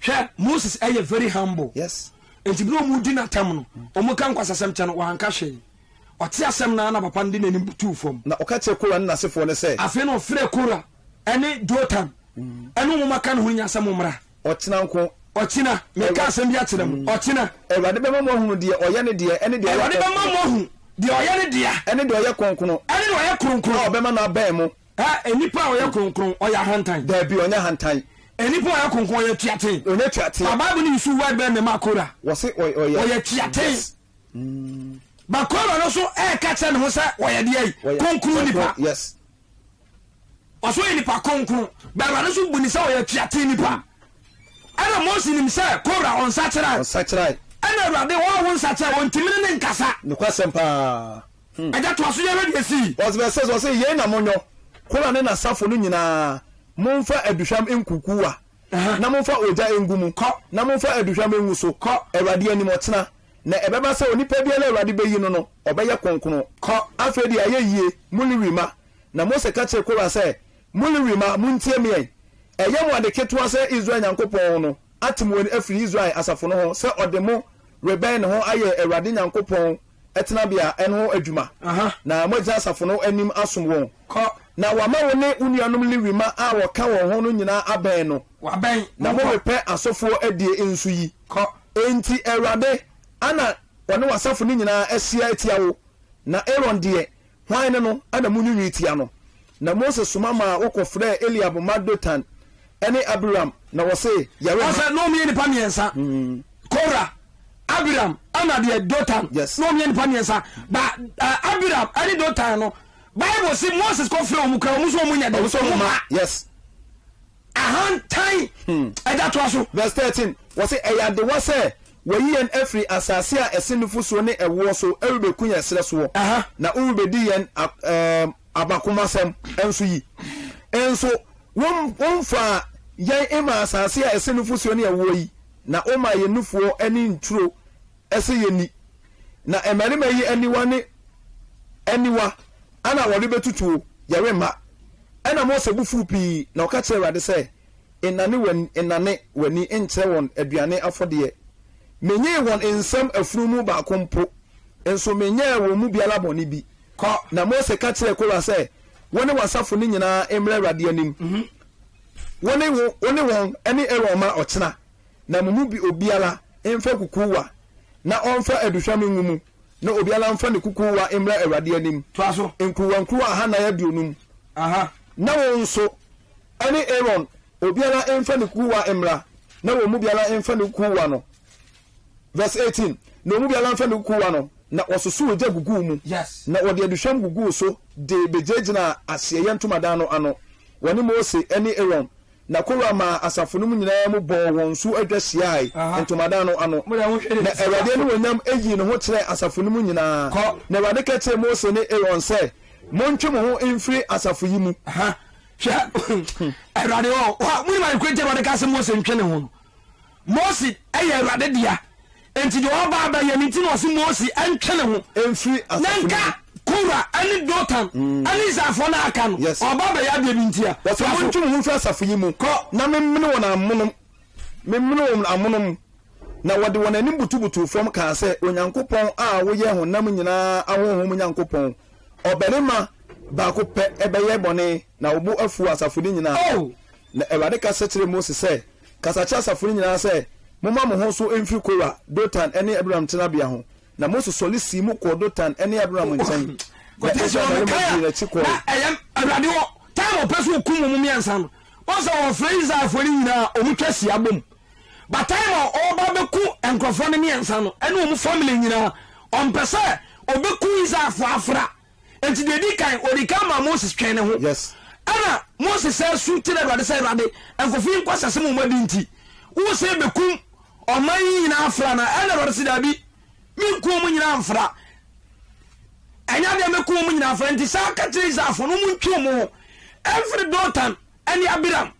Hwɛ, Moses ɛyɛ very humble. Yes. Nti bere ɔmo di n'atam no, ɔmo ka nkwasasɛm kyɛ no, wanka hwee. Ɔte asɛm no ara na papa no de n'anim butuu fam. Na ɔka kyerɛɛ Kora ne n'asefoɔ no sɛ. Afei na ɔfrɛɛ Kora ne Dotan ne wɔn a aka ne ho no nyinaa sɛ, Mommra. Ɔkyena nko. Ɔkyena, meka asɛm bi akyerɛ mo. Ɔkyena. Awurade bɛma moahunu deɛ ɔyɛ ne deɛ ne deɛ ɔyɛ Awurade bɛma moahu deɛ ɔyɛ ne dea. Ne deɛ ɔyɛ kronkron. Ne deɛ ɔyɛ kronkron. A ɔbɛma no abɛn mo. Ɛ, nipa a ɔyɛ kronkron, ɔyɛ ahantan? Dabi, ɔnyɛ ahantan. Nipa a ɔyɛ kronkron, ɔyɛ tuaten? Ɔnyɛ tuaten. Ba Bible no use word bɛn na ɛma Kora? Wɔse ɔyɛ. Ɔyɛ tuaten. Yes. Mm. Ba Kora no so ɛɛka kyerɛ ne ho sɛ ɔyɛ deɛ yi? Kronkron nipa. Yes. Ɔso ɔyɛ nipa kronkron. Ba Awurade nso bu ne sɛ ɔyɛ tuaten nipa. Ɛna Mose nim sɛ Kora ɔnsakyerae. Ɔnsakyerae. Ɛna Awurade wɔn a wɔnsakyerae wɔntumi ne ne nkasa. Nokwasɛm paa. Hmm. Agya toa so yɛhwɛ deɛ esii. Ɔse verse 6 ɔse yei na monyɔ, Kora ne n'asafo no nyinaa, momfa aduhwam nkukuwa, na momfa ogya ngu mu, na momfa aduhwam ngu so, Awurade anim ɔkyena, na ɛbɛba sɛ onipa biara a Awurade bɛyi no no, ɔbɛyɛ kronkron. Afei deɛ ayɛ yie, mo Lewi mma. Na Mose ka kyerɛɛ Kora sɛ, Mo Lewi mma, montie me ɛ! Ɛyɛ mo ade ketewa sɛ Israel Nyankopɔn no ate mo ani afiri Israel asafo no ho sɛ ɔde mo rebɛn ne ho ayɛ Awurade Nyankopɔn tenabea no ho adwuma, na moagyina asafo no anim asom wɔn, na wɔama wo ne wo nuanom Lewi mma a wɔka wɔn ho no nyinaa abɛn no, na morepɛ asɔfoɔ adie nso yi. Enti Awurade ana ɔne w'asafo no nyinaa ahyia atia wo, na Aaron deɛ, hwan ne no na monwiinwii tia no? Na Mose soma maa wɔkɔfrɛɛ Eliab mma Dotan ne Abiram, na wɔse, Yɛremma. Ɔsɛ na wɔyɛ nnipa mmiɛnsa, Kora, Abiram ɛna deɛ Dotan. Yes. Na wɔyɛ nnipa mmiɛnsa. Ba uh, Abiram ɛne Dotan no, Bible se Moses kɔfrɛ wɔn kura wɔn nso wɔn nyɛ dɛ. Wɔn nso wɔn mma. Yes. Ahantan. Ɛda toa so. Verse 13, wɔse ɛyɛ adewa sɛ wɔayi yɛn afiri asase a ɛsen nufosuo ne ɛwoɔ so rebɛku yɛn serɛ soɔ, na worebɛdi yɛn abakomasɛm nso yi. Nso womfaa yɛn mmaa asase a ɛsɛ nufosuo ne ɛwoɔ yi, na womaa yɛn nufoɔ ne nturo sɛ yɛnni. Na mmarima yi aniwa ne aniwa ana wɔrebɛtutuo, yɛremma. Ɛnna Mose bo fuu pii, na ɔka kyerɛɛ Awurade sɛ, Nnane w'ani, nnane w'ani nkyerɛ wɔn aduane afɔdeɛ. Mennyee wɔn nsam afunumu baako mpo, nso menyɛɛ wɔn mu biara bɔne bi. Kɔ. Na Mose ka kyerɛɛ Kora sɛ, Wo ne w'asafo no nyinaa mmra Awurade anim, wo ne wo, wo ne wɔn ne Aaron mmra ɔkyena, na mo mu bi obiara mfa kukuwa na ɔmfa aduhwam ngu mu, na obiara mfa ne kukuwa mmra Awurade anim, Toa so. nkuruwankuruwa 450. Aha. Na wo nso ne Aaron, obiara mfa ne kuruwa mmra, na wɔn mu biara mfa ne kuruwa no. Verse 18, Na wɔn mu biara mfa ne kuruwa no, na wɔsosoo gya guguu mu, Yes. na wɔde aduhwam guguu so de begyinagyinaa ahyiaeɛ ntomadan no ano, wɔne Mose ne Aaron. Na Kora maa asafo no mu nyinaa mu bɔɔ wɔn so adwa hyiae ntomadan no ano. Mo deɛ monhwɛ ne Na sisi Awurade afo. animuonyam yii ne ho kyerɛɛ asafo no mu nyinaa. Kɔ. Na Awurade ka kyerɛɛ Mose ne Aaron sɛ, Montwe mo ho mfiri asafo yi mu. Aha. Hwɛ, Awurade ɔ, wa, monim ade koro nti a Awurade ka sɛ Mose ntwe ne ho no? Mose yɛ Awurade dea, enti deɛ ɔreba abɛyɛ no nti na ɔse Mose ntwe ne ho. Mfiri Na asafo no mu. nka Kora ne Dotan ne Israelfoɔ no a aka no, Yes. ɔreba abɛyɛ adeɛ bi nti a. Wɔsɛ Toa so. montwe mo ho mfiri asafo yi mu, Kɔ. na memmene wɔn amonom, memmene wɔn amonom. Na wɔde wɔn anim butubutuu fam kaa sɛ, Onyankopɔn a woyɛ honam nyinaa ahonhom Nyankopɔn, ɔbarima baako pɛ bɛyɛ bɔne na wo bo afuw asafo no nyinaa? Oh! Na Awurade kasa kyerɛɛ Mose sɛ, Kasa kyerɛ asafo no nyinaa sɛ, 'Momma mo ho so mfiri Kora, Dotan ne Abiram tenabea ho. Na Mose sɔre sii mu kɔɔ Dotan ne Abiram nkyɛn, na Quotation Israel wɔ mmarima mekae dii a n'akyi kɔe. na ɛyɛ Awurade wɔ time a ɔpɛ sɛ ɔkum wɔn mmiɛnsa no, wɔn sɛ wɔfrɛ Israelfoɔ no nyinaa a wɔn twa hyia bom. But time a ɔreba abɛku nkurɔfoɔ no mmiɛnsa no ɛne wɔn family nyinaa, ɔmpɛ sɛ ɔbɛku Israelfoɔ afra. Enti deɛ ɛdi kan, ɔdi kan maa Moses twɛn ne ho. Yes. Ɛna Moses sɛ su kyerɛ Awurade sɛ, Awurade, nkurɔfoɔ yi nkwaseasɛm a wɔn adi nti, wo sɛ bɛkum ɔman yi nyinaa afra na? Ɛna Awurade sɛ, Daabi, menku wɔn nyinaa mfra. Ɛnyɛ adeɛ mɛku wɔn nyinaa afra. Nti saa ka kyerɛ Israelfoɔ no, wɔntwe wɔn ho mfiri Dotan ne Abiram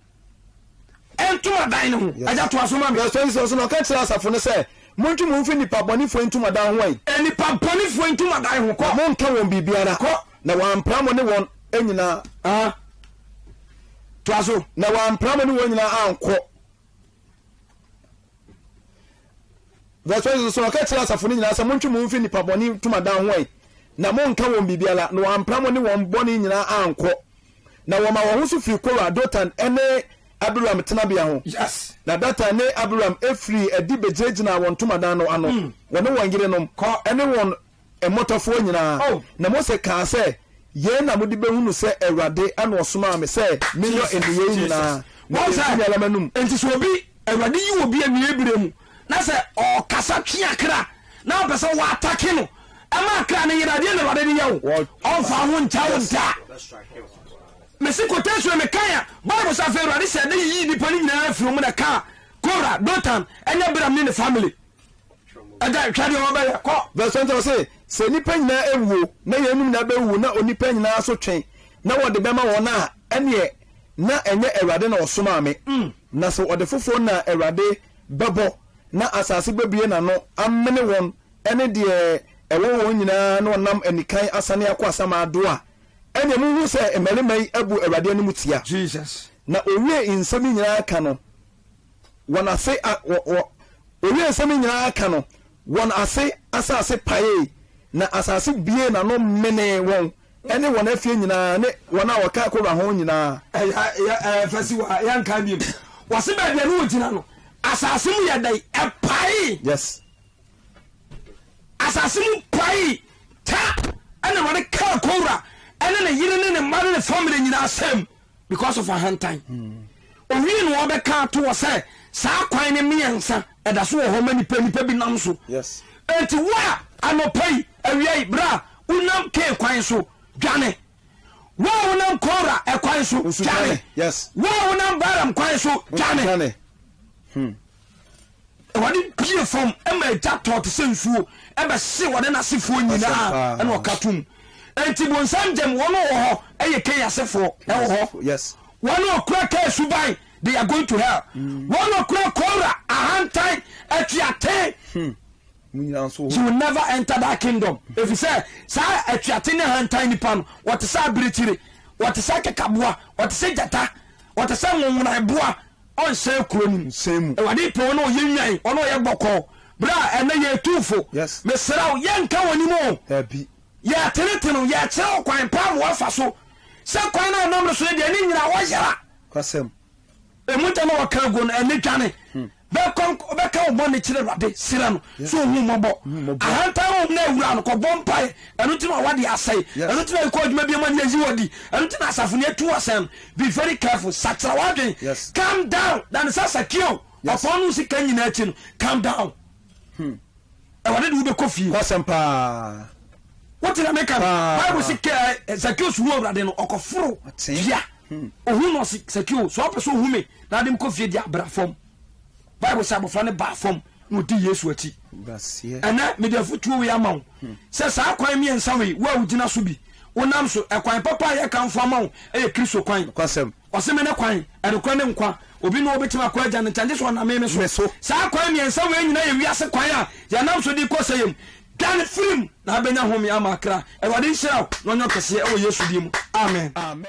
ntomadan no ho. Agya toa so ma me. Verse 26 so na ɔka kyerɛɛ asafo no sɛ, Montwe mo ho mfiri nnipa bɔnefoɔ yi ntomadan ho ɛ. Nnipa bɔnefoɔ yi ntomadan ho, kɔ. Na monnka wɔn biribiara. Kɔ. Na wɔampra mo ne wɔn nyinaa. Ah. Toa so. Na wɔampra mo ne wɔn nyinaa ankɔ. Verse 26 so na ɔka kyerɛɛ asafo no nyinaa sɛ, Montwe mo ho mfiri nnipa bɔne ntomadan ho ɛ, na monnka wɔn biribiara. Na wɔampra mo ne wɔn bɔne nyinaa ankɔ. Na wɔma wɔn ho so firii Kora, Dotan ne Abiram tenabea ho. Yes. Na Datan ne Abiram firii adi bɛgyinagyinaa wɔn ntomadan no ano, wɔne wɔn yerenom ne wɔn mmɔtafoɔ nyinaa. Oh. Na Mose kaa sɛ, Yei na mode bɛhunu sɛ Awurade na ɔsomaa me sɛ menyɔ nneyɛɛ yi nyinaa, na Wɔn ɛmfiri sɛ, me ara m'anom. enti sɛ obi, Awurade yi obi awiei berɛ mu, na sɛ ɔkasa twe akra, na ɔpɛ sɛ wɔatake no, ɛma akra no yera, deɛ na Awurade de yɛ wo? Ɔmfa ho nkyɛ wo da. Mese quotation yi mekan a, Bible sɛ afei Awurade hyɛɛ da yiyii nnipa no nyinaa firi wɔn na ɛkaa Korah, Dotan, ɛne Abiram ne ne family. Ɛda hwɛ deɛ wɔbɛyɛ, kɔ. Verse 20 ɔse, Sɛ nnipa nyinaa awuo, na yeinom nyinaa bɛwuwu, na onipa nyinaa so twe, na wɔde bɛma wɔn a, ɛnneɛ na ɛnyɛ Awurade na ɔsomaa me. Na sɛ ɔde foforɔ na Awurade bɛbɔ, na asase bɛbue n'ano amene wɔn ne deɛ ɛwɔ wɔn nyinaa na wɔnam anikan asane akɔ asamando a, ɛnneɛ monhunu sɛ mmarima yi abu Awurade anim tia. Jesus. Na ɔwiee nsɛm yi nyinaa ka no, wɔn ase a, wɔ, wɔ, ɔwiee nsɛm yi nyinaa ka no, wɔn ase asase paee, na asase buee n'ano menee wɔn ne wɔn afie nyinaa ne wɔn a wɔka Kora ho nyinaa. Ɛyɛ, ɛyɛ, ɛyɛ fɛ si wɔ ha, yɛnka bio. Wɔse baabi a ne wɔgyina no, asase mu yɛ dɛn? Ɛpaee. Yes. Asase mu paee ta ɛna Awurade kaa Kora ɛne ne yere ne ne mma ne ne family nyinaa sɛm because of ahantan. Owie na ɔbɛka ato hɔ sɛ saa kwan ne mmiɛnsa ɛda so wɔ hɔ ma nipa nipa bi nam so. Yes. Enti wo a anɔpa yi awia yi berɛ a wonam Kee kwan so dwane. Wo a wonam Kora ɛkwan so dwane. Yes. Wo a wonam Balaam kwan so dwane. Dwane. Awurade pue fam ma agya tɔɔ te sɛ nsuo ɛbɛhye wɔne n'asefoɔ nyinaa ɛna ɔka tom. Enti bonsam gyam wɔn wɔ hɔ ɛyɛ Kain asefoɔ ɛwɔ hɔ. Yes. Wɔn a wɔkura Kain suban, they are going to hell. Wɔn a wɔkura Kora, ahantan, atuaten, you will never enter that kingdom. Efisɛ saa atuaten ne ahantan nipa no, wɔte sɛ abirekyire, wɔte sɛ akekaboa, wɔte sɛ gyata, wɔte sɛ nwonwonaeboa, ɔnhyɛn kuro no mu. Awurade pɛ wɔn a wɔyɛ nwan, wɔn a wɔyɛ bɔkɔɔ. Berɛ a ɛnɛ yɛ tumfo, mesrɛ wo, yɛnka wɔn anim o. Yɛtenetene wo, yɛkyerɛ wo kwan pa ma woafa so. Sɛ kwan no a ɔnam no so no deɛ, ne nyinaa wɔyera. Kwasɛm. Emu gya na wɔka aguo no, ɛne dwane. Bɛkɔ bɛka wo bɔne kyerɛ Awurade, srɛ no sɛ ɔhu mmɔbɔ. Ahantan honhom no awura no, kɔbɔ mpaeɛ. Ɛno nti na w'awadeɛ asɛe. Ɛno nti na yɛkɔ adwuma bi ma ne yɛyi wo adi. Ɛno nti na asafo no atu wo asɛn no. Be very careful. Sakyera w'adwene. Calm down. Dane sɛ Sakeo. Ɔpɔn no sika nyinaa akyi no, calm down. Awurade de wobɛkɔ fie. Kwasɛm paa. Wote na meka no. Bible se kɛ eh, Zacchaeus hu Awurade no, ɔkɔforo dua. Hmm. Ohu no ɔse Zacchaeus, sɛ ɔpɛ sɛ ohu me na ade mkɔ fie de abra fam. Bible sɛ abɔfra no baa fam na ɔdi Yesu akyi. Ɛnɛ mede afotuo wei ama wo hmm. sɛ saa kwan mmiɛnsa wei wo a wogyina so bi wonam so ɛkwan papa a yɛkamfo ama wo ɛyɛ Kristo kwan. Ɔse mene kwan, ɛnokorɛ ne nkwa, obi ne ɔbɛtumi akɔ agya no nkyɛn gye sɛ ɔnam me so. Saa kwan mmiɛnsa wei nyina yɛ wiase kwan a yɛnam so de kɔ sɛeɛ mu. Dwane firi mu na abɛnya home ama akra. Awurade nhyira wo na ɔnyɛ ɔkɛseɛ ɛwɔ Yesu din mu. Amen. Amen.